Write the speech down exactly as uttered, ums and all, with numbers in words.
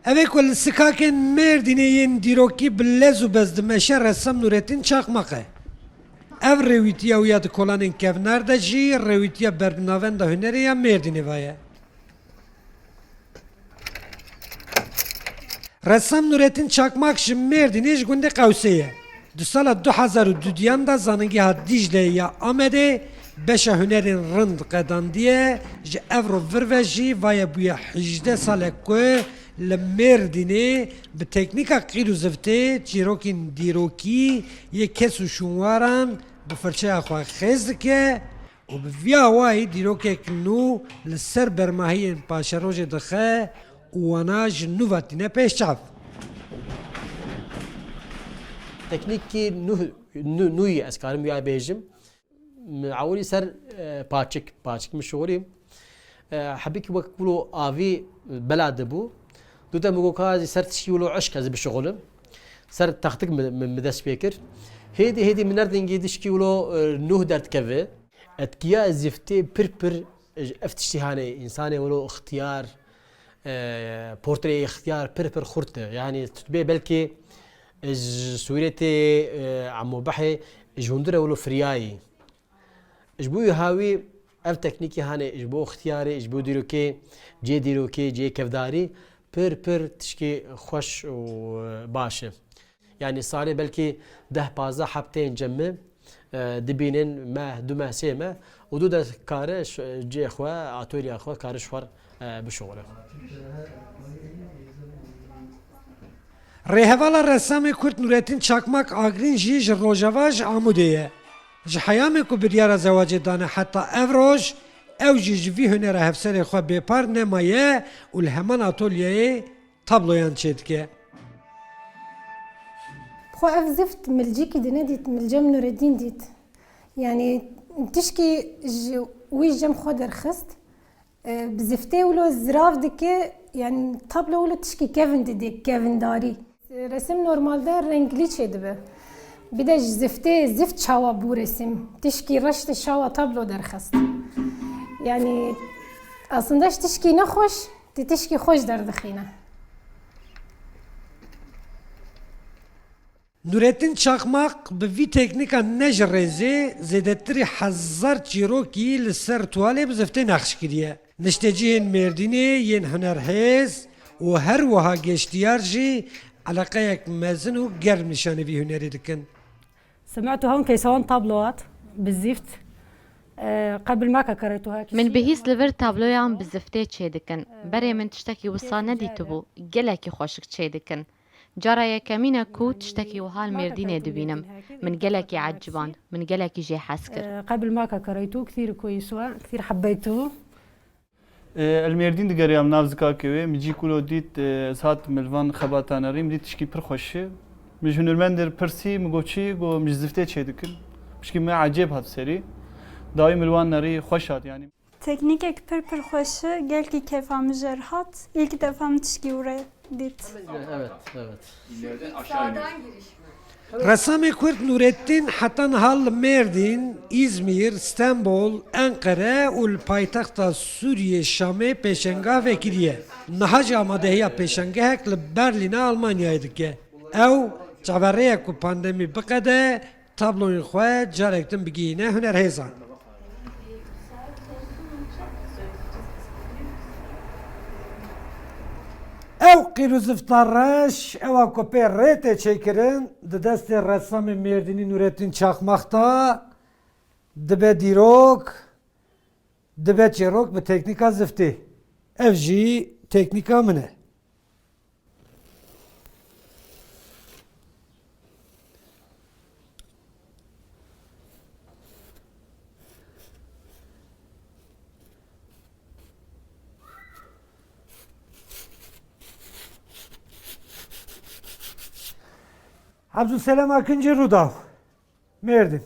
Ev ê ku li sikakên Mêrdînê yên dîrokî bi lez û bez dimeşe ressam Nûretîn Çakmaq e. Ev rêwîtiya wî ya di kolanên kevnar de jî rêwîtiya bernavenda hunerê ya Mêrdînê ve ye. Ressam Nûretîn Çakmak ji Mêrdînê ji gundê Qewsê ye. Di sala du hezar û duduyan de Zanîngeha Dîcleyê ya Amedê beşa hunerên rind qedandiye, ji evro vir ve jî vaye bûye hejdeh salek ku li Mêrdînê bi teknîka qîr û ziftê çîrokên dîrokî yê kes û şûnwaran bi firçeya xwe xêz dike û bi vî awayî dîrokek nû li ser bermahiyên paşerojê dixe û wana ji nû ve tîne pêş çav. Teknîkî nû, nû, nû yî ez karim wiya bêjim. Min ewilî ser, e, paçik, paçik min şixulî. E, hebikî wek wilo avî bela dibû. Dûte min got ka ez ê ser tişkî wilo eşq ez ê bişixulim. Ser textik min, min, min dest pê kir. Hêdî, hêdî min nerdingî tişkî wilo, e, nûh derdikeve. Etkiya ziftê pir pir, e, ev tiştî hanê, însanê wilo ixtiyar, e, portreyê ixtiyar pir pir xurt e. Yanî tu dibê belkî, e, ji sûretê, e, Emo Behê ji hundir e wilo firyayî. Ji bo wî hawî ev teknîkî hanê ji bo ixtiyarê, ji bo dîrokê, cê dîrokê, cê kevdarî pir pir tişkî xweş û baş e. Yanî salê belkî deh pazdeh heb tên cem me, e, dibînin meh, du meh, sê meh û dû de kare ş-, cê xwe, atolya xwe kare ji xwe, e, bişuxule. Rêhevala ressamê Kurd Nûretîn Çakmak Agrîn jî ji Rojava ji Amûdê ye. Ji heyamê ku biryara zewacê dane heta ev roj, ew jî ji vî hunera hevserê xwe bêpar nemaye û li heman atolyeyê tabloyan çêdike. Xwe ev zift milcîkî dinedît, milcem Nûredîn dît. Yanî tişkî ji wî cem xwe derxist. E, bi ziftê wilo zirav dike, yanî tablo wilo tişkî kevin didê, kevindarî. Resim normalde renglî çêdibe. Bir de ji ziftê, zift çawa bû resim. Tişkî reş di çawa tablo derxist. Yanî aslında ji tişkî nexweş, di tişkî xweş derdixîne. Nûretîn Çakmak bi vî teknîka ne ji rêzê zêdetirî hezar çîrokî li ser tuwalê bi ziftê nexş kiriye. Niştecihên Mêrdînê yên hunerhêz û her wiha geştiyar jî eleqeyek mezin û germ nîşanî vî hunerî dikin. سمعت هون كيسوان طابلوات بالزفت. آه، قبل ما كريتوها Min bihîst li vir tabloyan bi ziftê çêdikin. Berê min tiştekî wisa nedîtibû. Gelekî xweşik çêdikin. Cara yekemîn e ku tiştekî wiha li Mêrdînê dibînim. Min gelekî eciband. Min gelekî jê hez kir. قبل ما كريتوه كثير كويس وكثير حبيتوه. E, li Mêrdîn digeriyam nav zikakê wê. Min cî kulo dît, e, ez hatim li van xebata nerî, min dît tişkî pir xweş e. Min ji hunermendê re pirsî, min got çi? Got, min ji ziftê çêdikin. Tişkî me ecêb hat serî. Dawî min li wan nerî xweş hat, yanî. Teknîkek pir pir xweş e, gelkî kêfa min jê re hat. Îlk defa min tişkî wire dît. Evet, evet. Ressamê Kurd Nûrettin heta niha li Mêrdîn, Îzmîr, Stenbol, Enqere û li paytexta Sûriyê Şamê pêşenga vekiriye. Niha jî amadehiya pêşengehek li Berlîna Almanyayê dike. Ew çaverêye ku pandemî biqede, tabloyên xwe carek din bigihîne hunerhêzan. Ew qîr û zifta reş, ewa ku pê rê tê çêkirin, di destê ressamê Mêrdînî Nûretîn Çakmax de dibe dîrok, dibe çîrok bi teknîka ziftê. Ev jî teknîka min e. Abdülselam Akıncı, Rûdaw, Mêrdîn.